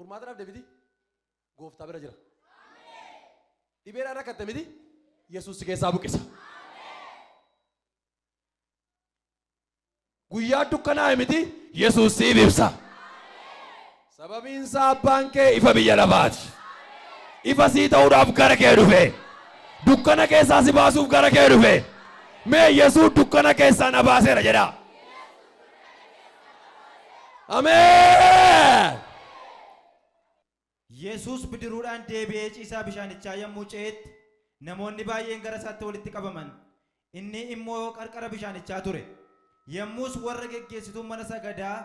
Furmaata dhabde miti? Gooftaa bira jira. Dhibeedhaan rakkatte miti? Yesuus si keessaa buqqisa. Guyyaa dukkanaa'e miti? Yesuus siif ibsa. Sababiin isaa abbaan kee ifa biyya lafaati. Ifa sii ta'uudhaaf gara kee dhufe. Dukkana keessaa si baasuuf gara kee dhufe. Mee Yesuus dukkana keessaa na baaseera jedhaa. Ameen! Yesuus bidiruudhaan deebi'ee ciisaa bishaanichaa yommuu ce'etti, namoonni baay'een gara isaatti walitti qabaman, inni immoo qarqara bishaanichaa ture. Yommus warra geggeessituu mana sagadaa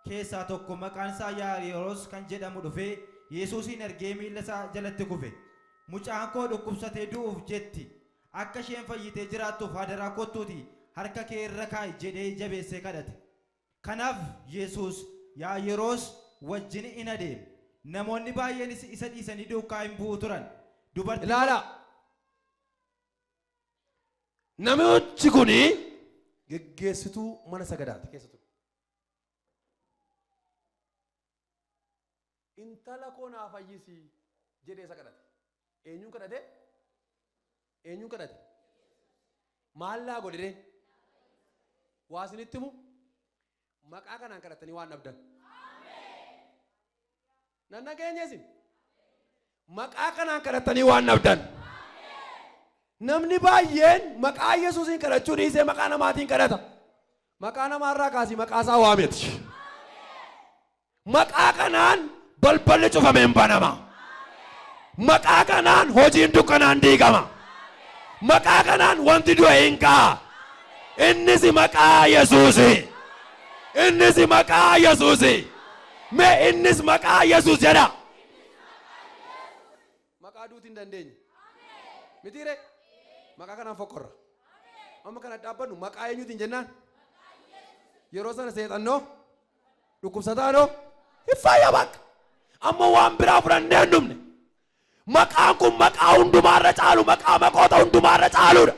keessaa tokko maqaan isaa Yaa'iros kan jedhamu dhufee, Yesuusiin argee miilla isaa jalatti kufe. Mucaan koo dhukkubsatee du'uuf jetti, akka isheen fayyitee jiraattuuf hadaraa kottuutii harka kee irra kaa'i jedhee jabeessee kadhate. Kanaaf Yesuus Yaa'iros wajjin in adeeme. Namoonni baay'eenis isa dhiisanii duukaa in bu'u turan. Dubartii Ilaalaa! Namichi kun geggeessituu mana sagadaati keessa ture. Intala koo naa fayyisi jedhee isa kadhate. Eenyuun kadhate? Eenyuun kadhate? Maal naa godhe ree? Waa isinitti himu? Maqaa kanaan kadhattanii waan dhabdan. Nan dhageenye isin? Maqaa kanaan kadhattanii waan dhabdan. Namni baay'een maqaa Yesuusiin kadhachuu dhiisee maqaa namaatiin kadhata. Maqaa namaarraa kaasii maqaa isaa waameti. Maqaa kanaan balballi cufame hin banama. Maqaa kanaan hojiin dukkanaan diigama. Maqaa kanaan wanti du'e hin ka'a. Innis maqaa Yesuusi. Innis maqaa Yesuusi. Mee innis maqaa Yesuus jedha. Maqaa duuti hin dandeenye. Mitiire? Maqaa kanaan fokkorra. Amma kana dhaabbannu maqaa eenyuutiin jennaan? Yeroo sana seexannoo Dhukkubsataanoo hin fayya bakka. Amma waan biraa fudhannee hin dhumne. Maqaan kun maqaa hundumaarra caalu, maqaa maqoota hundumaarra caaluudha.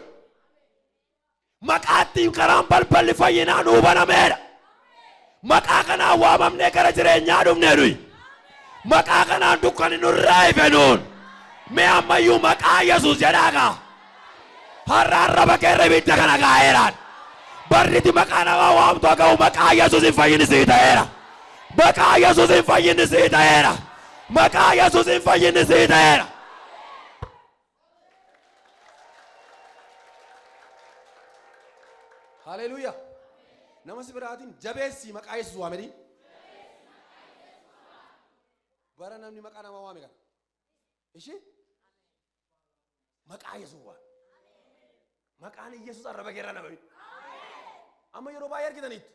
Maqaa ittiin karaan balballi fayyinaa nuu banameedha. Maqaa kanaan waamamnee gara jireenyaa dhufne nuyi. Maqaa kanaan dukkanni nurraa ife nuun. Mee ammayyuu maqaa Yesuus jedhaa kaa. Har'a arraba keerra ibidda kana kaa'eeraan. Barriti maqaa namaa waamtu haa ga'u maqaa Yesuusin fayyinni sii ta'eera. Maqaa Yesuusin fayyinni sii ta'eera. Maqaa Yesuusin fayyinni sii ta'eera. Haleluuyaa. Nama si biraatiin jabeessii maqaa Yesuus waamedii. Bara namni maqaa namaa waame kana. Ishii Maqaa Yesuus waan. Maqaan Yesuus arraba keerra nama miti. Amma yeroo baay'ee argitaniittu.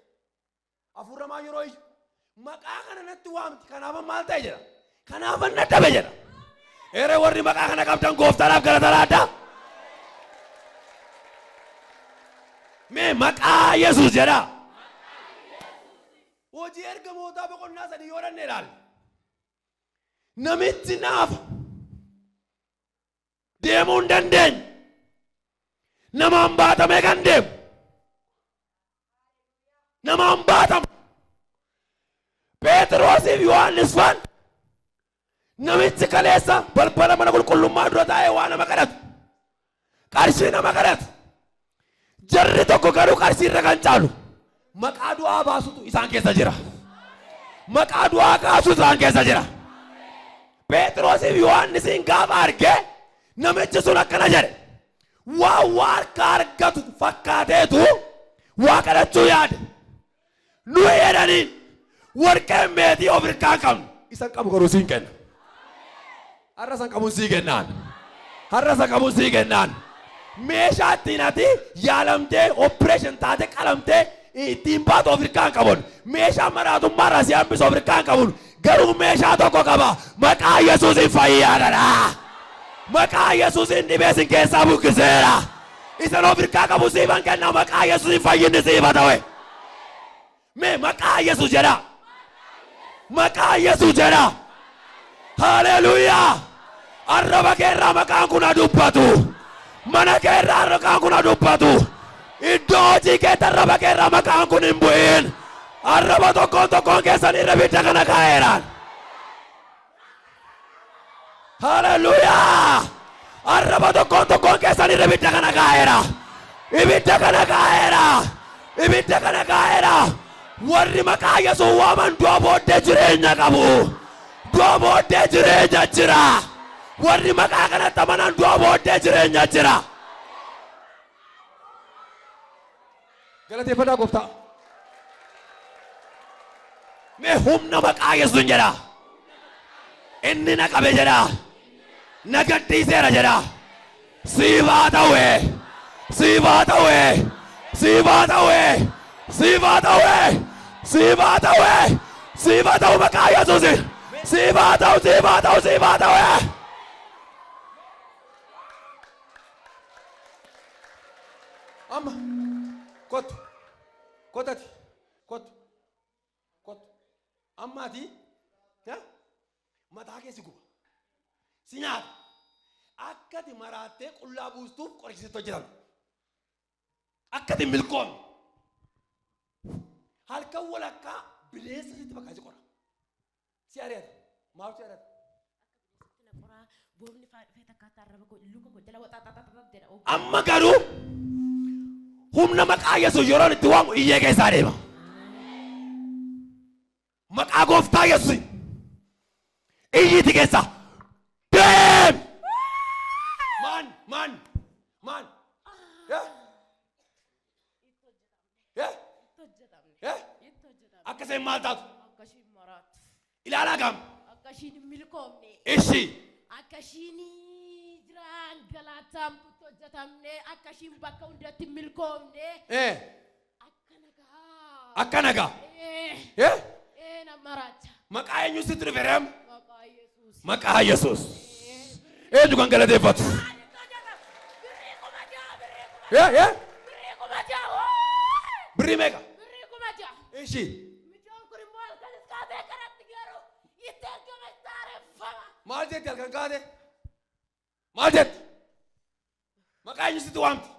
Hafuurramaa yeroo iyyu maqaa kana natti waamti kanaafan maal ta'e jedha. Kanaafan dadhabe jedha. Eree warri maqaa kana qabdan gooftaadhaaf galata laadhaa. Mee maqaa Yesuus jedha. Hojii ergamootaa boqonnaa 3 yoo dhanne ilaalle. Namichi naafa deemuu hin dandeenye namaan baatamee kan deemu namaan baatamu Pheexiroosiif Yohaannis faan namichi kaleessa balbala mana qulqullummaa dura taa'ee waa nama kadhatu qarshii nama kadhatu jarri tokko garuu qarshii irra kan caalu maqaa du'aa baasutu isaan keessa jira. Maqaa du'aa kaasu isaan keessa jira. Pheexroosiif Yohaannisiin gaafa arge namichi sun akkana jedhe. Waa waa harka argatu fakkaateetu waa kadhachuu yaade. Nuyi jedhaniin warqeen meetii of hirkaa hin qabnu. Isan qabu garuu siin kenna. Har'a san qabuun sii kennaan. Har'a san qabuun sii kennaan. Meeshaa ittiin ati yaalamtee operation taate qalamtee ittiin baatu of hirkaa hin qabun. Meeshaa maraatummaa irraa si hambisu of hirkaa hin qabun. Garuu meeshaa tokko qaba. Maqaa Yesuusiin fayyaadha. Maqaa Yesuusiin dhibee sin keessaa buqqiseera. Isan of hirkaa qabu siifan kenna maqaa Yesuusiin fayyinni siif haa ta'u. Mee maqaa Yesuus jedhaa. Maqaa Yesuus jedhaa. Haleluuyaa. Arraba kee irraa maqaan kun haa dubbatu. Mana kee irraa maqaan kun haa dubbatu. Iddoo hojii keetti arraba kee irraa maqaan kun hin bu'in. Arraba tokkoon tokkoon keessan irra ibidda kana kaa'eeraan. Haleluuyaa! Arraba tokkoon tokkoon keessan irra ibidda kana kaa'eera. Ibidda kana kaa'eera. Ibidda kana kaa'eera. Warri maqaa Yesuus waaman du'a booddee jireenya qabu. Du'a booddee jireenya jira. Warri maqaa kanatti amanan du'a booddee jireenya jira. Galateeffadhaa gooftaa. Mee humna maqaa Yesuusin jedha. Inni na qabe jedha. Na gadhiiseera jedha. Siif haa ta'u. Siif haa ta'u. Siif haa ta'u. Siif haa ta'u. Siif haa ta'u. Siif haa ta'u maqaa Yesuusin. Siif haa ta'u. Siif haa ta'u. Siif haa ta'u. Amma kottu kotati kottu kottu amma ati mataa kee si guba si nyaata akka ati maraattee qullaa buustuuf qorichi sitti hojjetame akka ati hin milkoomne halkan walakkaa bineensa sitti bakka si qora Si ari'ata. Maaf si ari'ata? Akka bineensatti na qoraa boofni faa dhufee takkaatti arraba koo luka koo jala waxaaxaaxaaxaa jedha. Amma garuu humna maqaa Yesuus yeroon itti waamu iyyee keessaa deema. Maqaa gooftaa Yesuus iyyiti keessa deem. Maan maan maan. Eh? Itti Eh? hojjetamne. Eh? Itti hojjetamne. Akka isheen maal taatu? Akka ishiin maraattu. Ilaalaa gaam. Akka ishiin hin milkoomne. Ishi. Akka ishiin jiraan galaatamtu itti hojjetamne. Akka ishiin bakka hundatti hin milkoomne. Eh. Akka nagaa. Akka nagaa. Eh. Eh? Eh na maraacha. Maqaa eenyu sitti dhufe reem? Maqaa Yesuus. Maqaa Yesuus. Eenyu kan galateeffatu? Maal itti hojjetam? Birrii 6000 birrii kuma Eh? Eh? birrii 6000. Birrii meeqa? Birrii 6000. Ishi. Mucaan kun immoo halkan iskaatee karatti garuu itti ergame taareffama. Maal jetti halkan kaate? Maal jetti? Maqaa eenyu sitti waamti?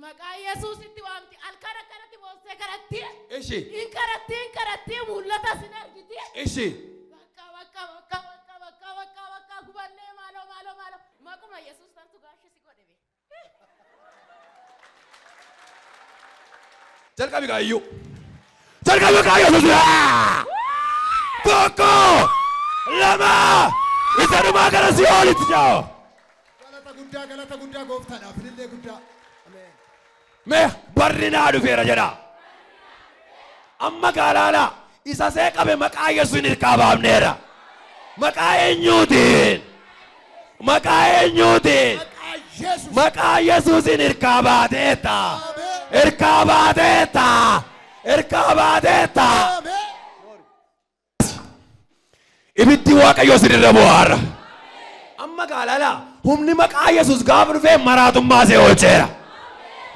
Maqaa Yesuusitti waamti. Halkan akkanatti boossee kadhatti. Ishi. Hin kadhatti hin kadhatti mul'ata sin argiti. Ishi. Bakka bakka bakka bakka bakka bakka bakka gubannee maaloo maaloo maaloo maquma Yesuus tantu gaashe si godhe be. Jalqabi gaa iyyuu. Jalqabi gaa Yesuus. Tokko lama isa dhumaa gara si'oolitti jaa'o. Galata guddaa galata guddaa gooftaadhaaf ilillee guddaa. Ameen. Mee barri naa dhufeera jedha. Amma gaalaalaa isa see qabe maqaa Yesuusin hirkaa baafneera. Maqaa eenyuutiin? Maqaa eenyuutiin? Maqaa Yesuus. Maqaa Yesuusin hirkaa baateetta. Ameen. Hirkaa baateetta. Hirkaa baateetta. Ameen. Ibiddi Waaqayyoo isin irra bu'aara. Amma gaalala humni maqaa Yesuus gaafa dhufee maraatummaa see oolcheera.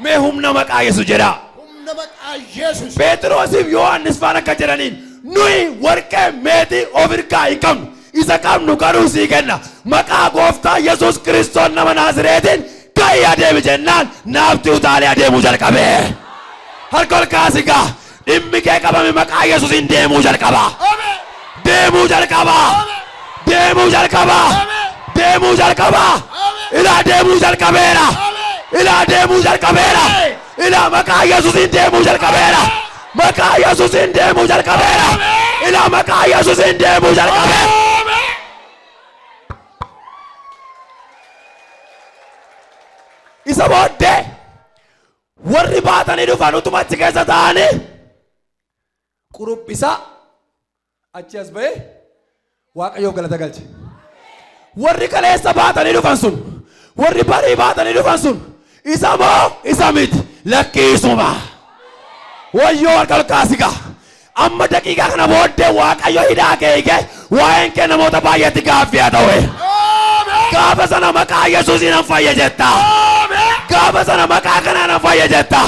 Mee humna maqaa Yesuus jedhaa. Humna maqaa Yesuus. Phexrosiif Yohaannis faan akka jedhaniin nuyi warqee meetii of hirkaa hin qabnu isa qabnu garuu sii kenna maqaa gooftaa Yesuus Kiristoos nama Naazreetiin ka'ii adeemi jennaan naafti utaalee adeemuu jalqabe. Harka ol kaasi gaa dhimmi kee qabame maqaa Yesuusiin deemuu jalqaba. Ameen. Deemuu jalqaba. Deemuu jalqaba. Deemuu jalqaba. Ilaa deemuu jalqabeera. Ilaa deemuu jalqabeera. Ilaa maqaa Yesuusiin deemuu jalqabeera. Maqaa Yesuusiin deemuu jalqabeera. Ilaa maqaa Yesuusiin deemuu jalqabeera. Isa booddee warri baatanii dhufan utuma achi keessa taa'anii quruphisaa achi as ba'ee Waaqayyoof galata galche. Warri kaleessa baatanii dhufan sun, warri barii baatanii dhufan sun, isa moo isa miti lakkiisuma. Wayyoo harka ol kaasi gaa. Amma daqiiqaa kana booddee Waaqayyo hidhaa kee hiikee waa'een kee namoota baay'eetti gaaffii haa ta'u. Gaafa sana maqaa Yesuusiin nan fayya jetta. Gaafa sana maqaa kanaan nan fayya jetta.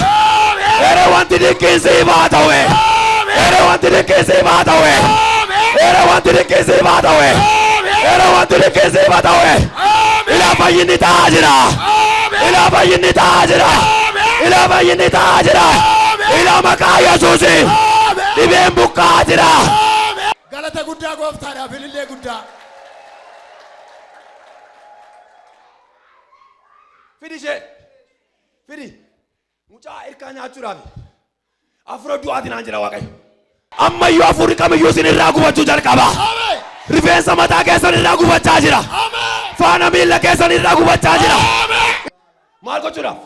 Ere wanti dinqiin siif haa ta'u. Ere wanti dinqiin siif haa ta'u. Ere wanti dinqiin siif haa ta'u. Ere wanti dinqiin siif haa ta'u. Ilaa fayyinni ta'aa jira. Ilaa fayyinni ta'aa jira. Ilaa fayyinni ta'aa jira. Ilaa maqaa Yesuusiin dhibeen buqqa'aa jira. Galata guddaa gooftaadhaaf ilillee guddaa. Fidi ishee. Fidi. Mucaa hirkaa nyaachuudhaaf. Afura du'aati naan jedha Waaqayyo. Ammayyuu afurri kamiyyuu isin irraa gubachuu jalqaba. Ameen. Rifeensa mataa keessan irraa gubachaa jira. Ameen. Faana miilla keessan irraa gubachaa jira. Ameen. Maal gochuudhaaf?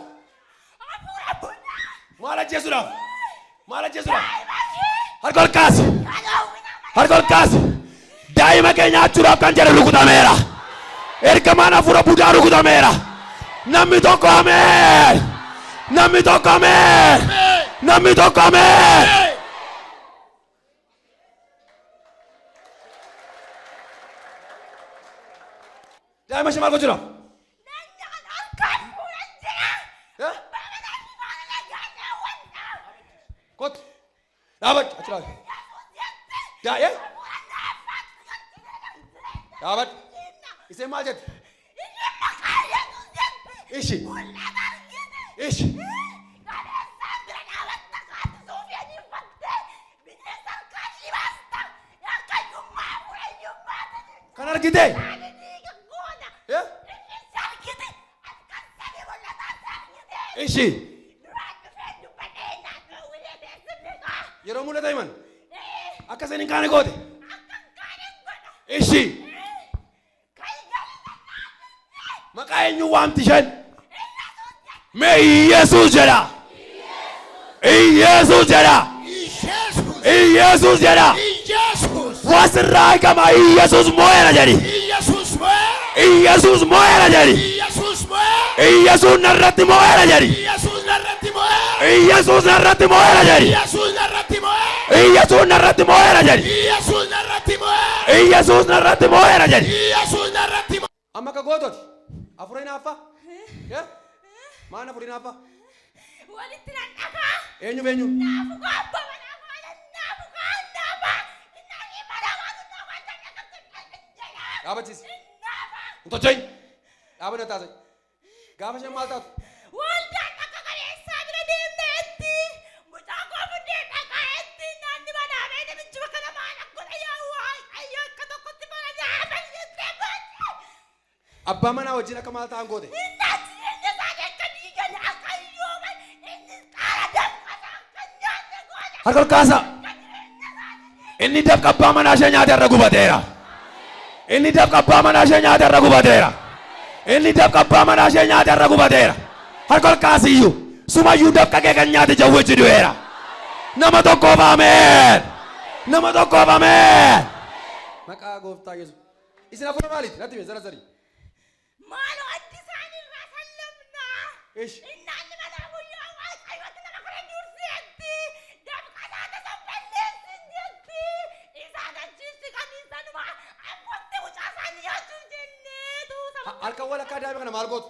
Hafuura bunaa. Maal ajjeesuudhaaf? Maal ajjeesuudhaaf? Daa'ima ishee. Harka ol kaasi. Dhaloowwina Harka ol kaasi. Daa'ima kee nyaachuudhaaf kan jedhe rukutameera. Ergamaan hafuura budaa rukutameera. Namni tokko ameen. Namni tokko ameen. Namni tokko ameen. Daa'ima ishee maal gochuudhaaf? Eh? Kottu. Dhaabadhu. Achi dhaabadhu. Daa'e. Dhaabadhu. Isheen maal jette? Ishi. Ishi. Kan argite? Eh? Ishi. Yeroo mul'ata himan. Akka isheen hin kaane goote. Ishi. Maqaa eenyu waamti isheen? Mee Iyesuus jedha. Iyesuus jedha. Iyesuus. Iyesuus jedha. Iyesuus. Wasirraa eegama Iyesuus moo'eera jedhi. Iyesuus moo'eera. Iyesuus moo'eera jedhi. Iyesuus moo'eera. Iyesuus narratti moo'eera jedhi. Iyesuus narratti moo'eera. Iyesuus narratti moo'eera jedhi. Iyesuus narratti moo'eera. Iyesuus narratti moo'eera jedhi. Iyesuus narratti moo'eera. Iyesuus narratti moo'eera jedhi. Iyesuus narratti moo'eera. Amma akka goototi. Afura hinaaffaa? Maan afura hinaaffaa? Walitti nan dhagaa. Eenyuuf eenyu? Naafu abbaa manaa faana naafu naafa. Inni mana baatu nama jedha. Dhaabachiisi. Naafa. Hin tocho'in. Dhaaba na taasise. Gaafa isheen maal taatu? Waldaan akka kaleessaa bira deemneetti mucaa koo fudhee dhaqaayetti naanni manaa bee namichi bakka namaa godha yaa waaqayyo akka tokkotti mana naafa jettee baate. Abbaa manaa wajjin akka maal ta'an goote? Inni jireenya isaanii akka diigan akka hiyyooman inni xaara dafqasa akka nyaanne goone. Harka ol kaasaa. Akka jireenya isaanii Inni dafqa abbaa manaa ishee nyaate irra gubateera. Inni dafqa abbaa manaa ishee nyaate irra gubateera. Inni dafqa abbaa manaa ishee nyaate irra gubateera. Harka ol kaasiyyuu. Sumayyuu dafqa kee kan nyaate jawwichi du'eera. Nama tokkoof ameen. Nama tokkoof ameen. Maqaa gooftaa Yesuus. Isin hafuura maaliiti? Natti himi zara zarii. Maaloo addi isaanii irraa sallamnaa. Ish. Innaanni manaa guyyaa waaqayyooti nama kana durseetti. Dafqa isaa tasa balleessin jetti. Isaan achitti kan isaanuma abbootti mucaa isaanii nyaachuuf jenneetu saba. Halkan walakkaa daa'ima kana maal gootu?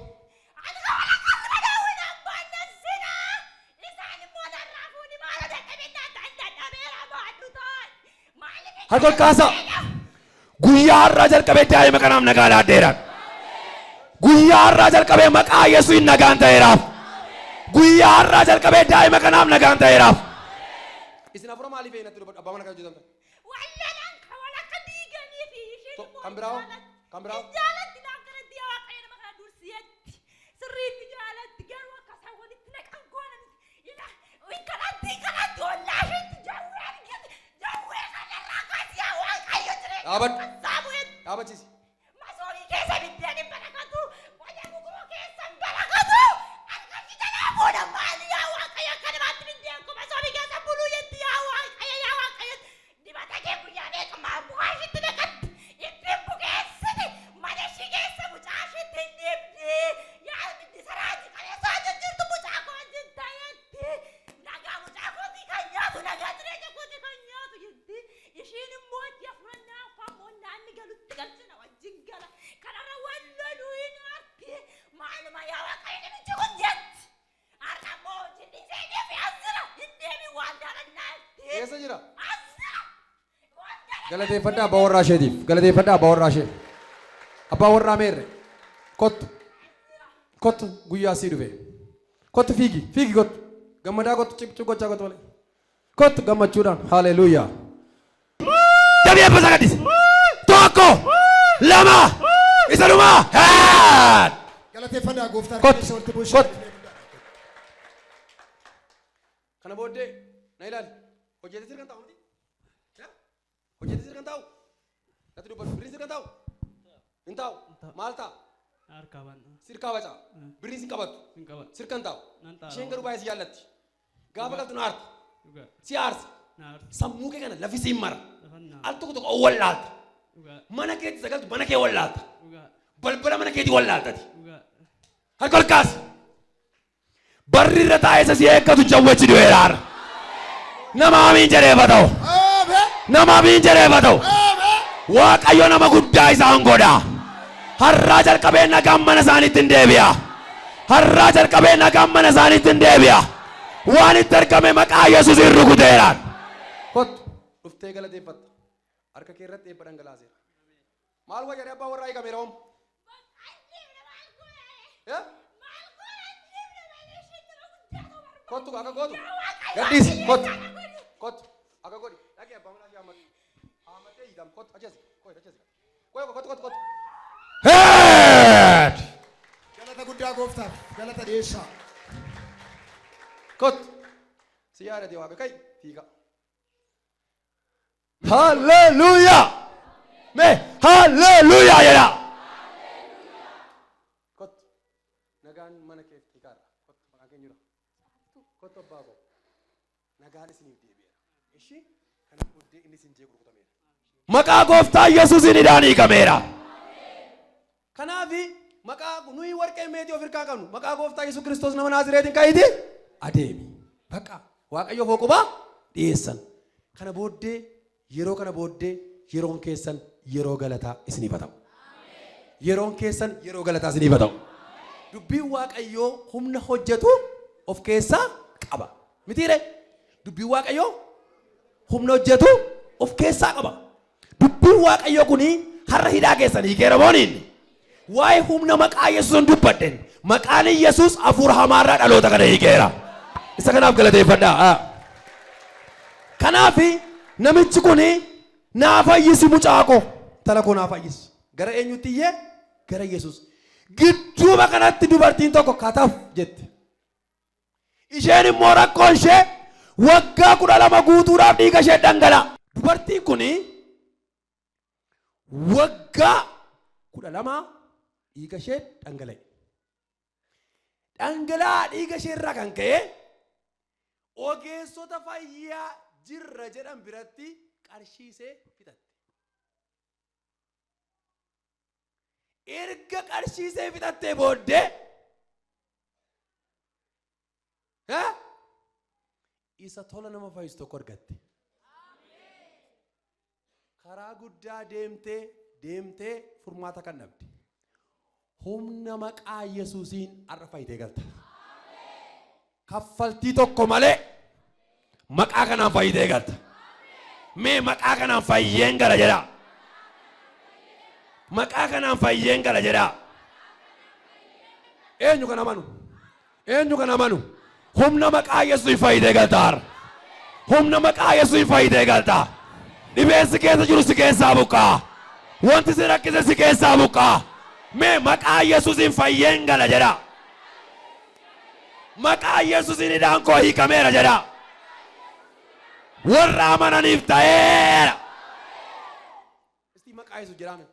Halkan walakkaatti madaawwin abbaan dansinaa. Isaan immoo narraa fuuni maaloo dadhabinaa ta'an dadhabeera baadhu ta'an. Maaliif Harka ol kaasaa. Guyyaa har'aa jalqabee daa'ima kanaaf nagaa laadheera. Guyyaa har'aa jalqabee maqaa Yesuusiin nagaan ta'eeraaf. Guyyaa har'aa jalqabee daa'ima kanaaf nagaan ta'eeraaf. Isin hafuura maaliif natti dubbadhu abbaa mana kana hojjetan? Wallolaan kan walakka diiganii fi isheen immoo Kan biraa hoo? Kan biraa hoo? Jaalatti naan kanatti yaa waaqayyo nama kana dursiyetti sirriitti jaalatti garuu akka isaan walitti naqan goona miti. Ila kanatti kanatti ollaa isheetti jawwee argite jawwee kanarraa kaasi yaa waaqayyo jireenya Dhaabadhu. kan saamu'etti. Dhaabachiisi. Masoorii keessa biddeen hin barakatu qoda mukuu keessa hin barakatu harkatti jalaa fuudha maali yaa waaqayyo akka namaatti biddeen kun masoorii keessa buluu jetti yaa waaqayyo yaa waaqayyo dibata kee guyyaa meeqa maa bu'aa ishiitti naqatti ittiin bukeessiti mana ishii keessa mucaa ishiitti hin dhiibdi yaa biddi saraaji kaleessaa jijjiirtu mucaa koo wajjin ta'etti nagaa mucaa kootii kan nyaatu nagaa jireenya kootii kan nyaatu jetti ishiin immoo ji'a furannaa afaan moonnaan galutti galchina wajjin gala kanarra walloluu hin arti maaluma yaa waaqayyo namichi kun jetti har'a immoo hojii dhiisee fi as jira hin deemin waan darannaatti Eessa jira? as jira waan darannaatti. Galateeffadhaa abbaa warraa isheetiif. Galateeffadhaa abbaa warraa ishee. Abbaa warraa meerre. Kottu. Kottu guyyaa sii dhufe. Kottu fiigi. Fiigi kottu. Gammadaa kottu cip cip gochaa kottu malee. Kottu gammachuudhaan. Haleluuyaa. Damee abbaa isaa gaddise. Tokko. Lama. Isa dhumaa. Haan. Galateeffadhaa. Galateeffadhaa gooftaa Kot. keessa walitti buusaa. Kot. Kana booddee na ilaali. Hojjetee sirkan taa'u miti? Hojjetee sirkan taa'u? Natti dubbadhu. Birriin sirkan taa'u? Hin taa'u. Maal ta'a? Harkaa baana. Sirkaa baca. Birriin sin qabattu. Hin qabatu. Sirkan taa'u. Nan taa'a. Isheen garuu baay'ee si jaallatti. Gaafa galtu na aarta. Dhugaa. Si aarsa. Na aarsa. Sammuu kee kana lafi siin mara. Lafan naa. Al tokko tokko wallaalta. Dhugaa. Mana keetti sagaltu mana kee wallaalta. Dhugaa. Balbala mana keetii wallaaltati. Dhugaa. Harka ol kaasi. Barri irra taa'ee isa si eeggatu jawwachi du'eera. Nama amiin jedhee ta'u. Ameen. Nama amiin jedhee ta'u. Ameen. Waaqayyo nama guddaa isaan godha. Har'aa jalqabee nagaan mana isaaniitti hin deebi'a. Har'aa jalqabee nagaan mana isaaniitti hin deebi'a. Waan itti argame maqaa Yesuusiin rukuteera. Kottu dhuftee galateeffatta. Harka kee irratti eebba dhangalaaseera. Maal wayya abbaa warraa hiikameera hoom? Kottu akka gootu. Gadhiisi kottu. Kottu akka godhi. Dhaqee abbaa manaa ishee hammatu. Hammatee hiidam kottu achi asi. Kottu achi asi. Kottu kottu kottu kottu. Head! Galata guddaa gooftaaf galata dhiyeessaa. Kottu. Si yaadate waaqa kai fiiga. Hallelujah! Mee hallelujah jedha. Kottu. Nagaan mana keef hiikaadha. Kottu maqaan keenya jira. Kottu abbaa koo. Nagaan isiniif deebi'eera. Ishi kana booddee inni isin jeequ rukutameera. Maqaa gooftaa Yesuusiin hidhaan hiikameera. Kanaafi maqaa nuyi warqee meetii of hirkaa qabnu maqaa gooftaa Yesuus Kiristoos nama Naazireetiin ka'iiti adeemi. Bakka Waaqayyoof hoqubaa dhiyeessan. Kana booddee yeroo kana booddee yeroon keessan yeroo galataa isiniif haa ta'u. Yeroon keessan yeroo galataa isiniif haa ta'u. Dubbiin Waaqayyoo humna hojjetu of keessaa qaba. Mitiire? Dubbiin Waaqayyoo humna hojjetu of keessaa qaba. Dubbiin Waaqayyoo kuni har'a hidhaa keessan hiikeera mooniin. Waa'ee humna maqaa Yesuusin dubbadhen. Maqaan Yesuus hafuura hamaarraa dhaloota kana hiikeera. Isa kanaaf galateeffadhaa. Kanaaf namichi kuni naa fayyisi mucaa koo. Tala koo naa fayyisi. Gara eenyutti iyyee? Gara Yesuus. Gidduuma kanatti dubartiin tokko kataf jette. Isheen immoo rakkoon ishee waggaa 12 guutuudhaaf dhiiga ishee dhangala'a. Dubartiin kuni waggaa 12 dhiiga ishee dhangala'e. Dhangala'aa dhiiga ishee irraa kan ka'e ogeessota fayyaa jirra jedhan biratti qarshii ishee fixatte. Erga qarshii ishee fixattee booddee isa tola nama fayyisu tokko argatte. Karaa guddaa deemtee deemtee furmaata kan dhabde. Humna maqaa Yesuusiin har'a fayyitee galta. Kaffaltii tokko malee maqaa kanaan fayyitee galta. Mee maqaa kanaan fayyeen gala jedhaa. Maqaa kanaan fayyeen gala jedhaa. Eenyu kan amanu? Eenyu kan amanu? Humna maqaa Yesuusiin fayyitee galta har'a. Humna maqaa Yesuusiin fayyitee galta. Dhibeen si keessa jiru si keessaa buqqaa. Wanti si rakkise si keessaa buqqaa. Mee maqaa Yesuusiin fayyeen gala jedhaa. Maqaa Yesuusiin hidhaan koo hiikameera jedhaa. Warra amananiif ta'eera. Isti maqaa Yesuus jedhame.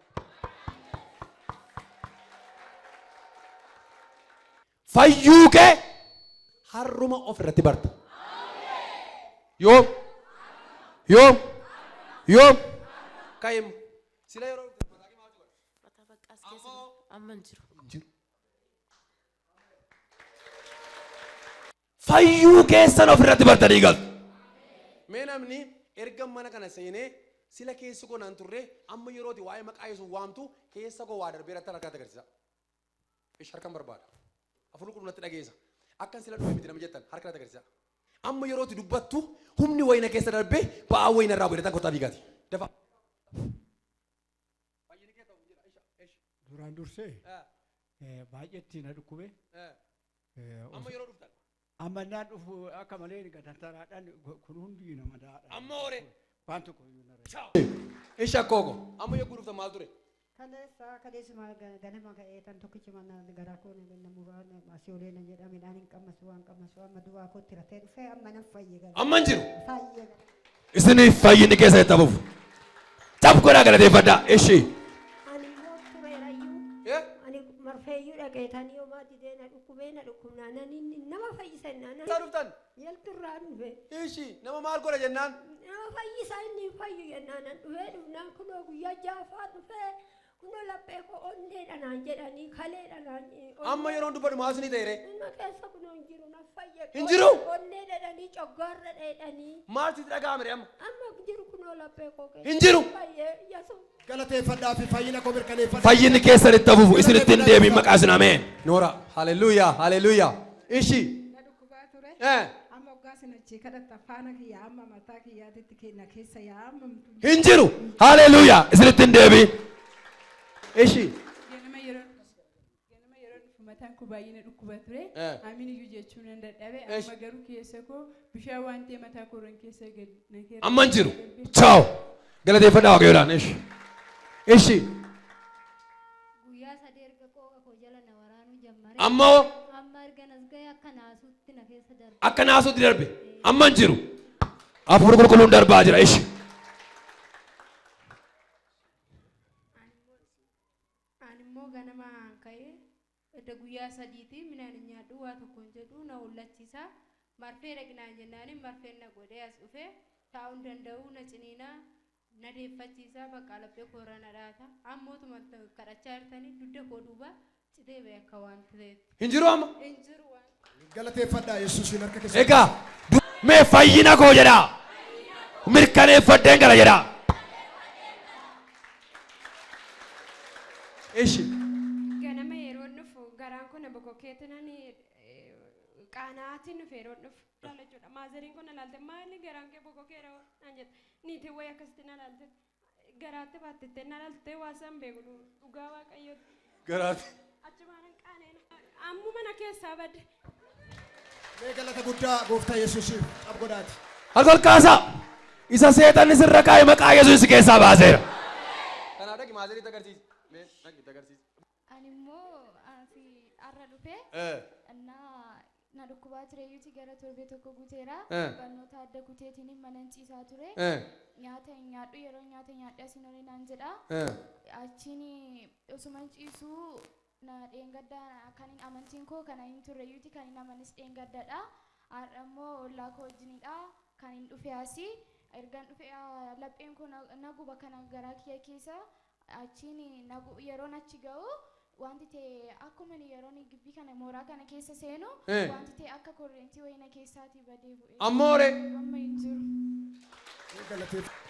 Fayyuu kee harruma of irratti barta. Yoom? Yoom? Yoom? Ka'im. Sila yeroo Mataa baqqaas keessa amma hin jiru. jiru. Fayyuu keessan of irratti bartanii galtu. Mee namni erga mana kana seenee sila keessi koo naan turre amma yerooti waa'ee maqaa Yesuus waamtu keessa koo waa darbee irratti harka agarsiisa. Ish harkan barbaada. Afur qulqulluu natti dhageessa. Akkan sila dhufe miti nama jettan harka natti agarsiisa. Amma yerooti dubbattu humni wayina keessa darbee ba'aa wayina irraa bu'e kottaa fiigaati. Dafa. Duraan dursee baay'eetti na dhukkube. Amma yeroo dhuftan. Amma naan dhufu akka malee gatantaraadhaan kun hundi nama daadha. Amma hoore. Waan tokko iyyuu na Ish akkooko. Amma yogguu dhuftan maal ture? Kaleessa kaleessuma ganama ka'ee tan tokkichi mana garaa koo na muraa asii olee na jedha, midhaan hin qammasu, waan qammasu amma du'aa kootti rafee dhufee amma nan fayye gara. Amma hin jiru. Fayye gara. Isiniif fayyinni keessa itti hafuuf. Cap godhaa galateeffadhaa. Ishi. Ani immoo tureerayyuu. Ani marfeeyyuu dhaqeetanii homaa didee na dhukkubee na dhukkubnaa nan inni nama fayyisa innaa Isaa dhuftan? Yalturraa dhufe. Ishi nama maal godha jennaan? Nama fayyisa, inni hin fayyu jennaan nan dhufee, dhufnaan kunoo guyyaa ja'affaa dhufee kunoo laphee koo onneedha naan jedhanii, kaleedha naan. Amma yeroon dubbadhu maal isinii ta'e ree? Ilma keessa kunoo hin jiru, na fayye. Hin jiru? Onnee dhadhanii, coggaarra dheedhanii. Maal sitti dhaga'ame ree amma? Amma jiru kunoo laphee koo keessa. Hin jiru? Fayyee Yesuus. Galateeffadhaa fi fayyina koo mirkaneeffadhaa. Fayyinni keessan itti hafuuf isinitti hin deebiin maqaa isin ameen. Noora haleluuyaa haleluuyaa. Ishi. Na dhukkubaa ture. Amma waggaa sin achii kadhatta faana kiyya amma mataa kiyyaatitti kenna keessa yaa amma. Hin jiru. Haleluuyaa isinitti hin deebiin. Ishi. Ganama yeroo dhufu mataan koo baay'ee na dhukkuba ture. Amiin iyyuu jechuu nan dadhabe. Amma garuu keessa koo bishaan waan ta'e mataa koorran keessa gad na keessa. Amma hin jiru. Chaaw. Galateeffadhaa Waaqayyoodhaan. Ishi. Ishi. Guyyaa 3 erga qooqa koo jala na waraanuu jammare. Ammoo? Amma erga nas ga'e akka naasuutti na keessa darbe. Akka naasuutti darbe. Amma hin jiru. Hafuurri qulqulluun darbaa jira. Ishi. Ani immoo ganama ka'ee edda guyyaa 3ti midhaan hin nyaadhu, waa tokko hin jedhu, na hollachiisa. Marfee dhaqnaan jennaani marfeen na godhee as dhufee taa'uu hin danda'u, na ciniinaa, na deeffachiisa, bakka laphee koorra na dhaata. Ammootuma kadhachaa jirtanii dugda koo duuba citee ba'e akka waan ta'eetti. Hin jiru amma? Hin jiru waan. Galateeffadhaa Yesuusiin harka keessa. Egaa mee fayyina koo jedhaa. Mirkaneeffadheen gara jedhaa. Ishi. Ganama yeroo dhufu garaan kun bokokeetti nani qaanaatiin dhufe yeroo dhufu laala jechuudha. Maazariin kun na laalte, maali garaan kee bokokeera naan jette. Niitiin wayii akkasitti na laalte, garaatti baattettee na laalte, waa san beeku dhugaa Waaqayyooti. Garaatti. Achumaanan qaaneen ammuma na keessaa badde. Mee galata guddaa gooftaa Yesuusiif cap godhaati. Harka ol kaasaa. Isa seexanni sirra kaa'e maqaa Yesuus si keessaa baaseera. Kanaaf dhaqi maazariitti agarsiisi. Mee dhaqi agarsiisi. Ani immoo asii har'a dhufe. Innaa na dhukkubaa ture iyyuuti gara torbee tokko guuteera. Barnoota adda kuteetiin mana ciisaa ture. Nyaata hin nyaadhu, yeroo nyaata nyaadhe asiin olii naan jedha. Achiin osuma ciisuu na dheengadda kan hin amantiin koo kana hin turre iyyuuti, kan hin amanis dheengaddadha. Har'a immoo ollaa koo wajjinidha kan hin dhufe asii. Ergan dhufe lapheen koo na guba kana garaa kiyya keessa. Achiin yeroon achi ga'u wanti ta'e akkuma inni yeroon gibbii kana mooraa kana keessa seenu wanti ta'e akka korreentii wayii na keessaatii badee bu'e. Ammoo ree? Amma hin jiru. Mee galateeffadhaa.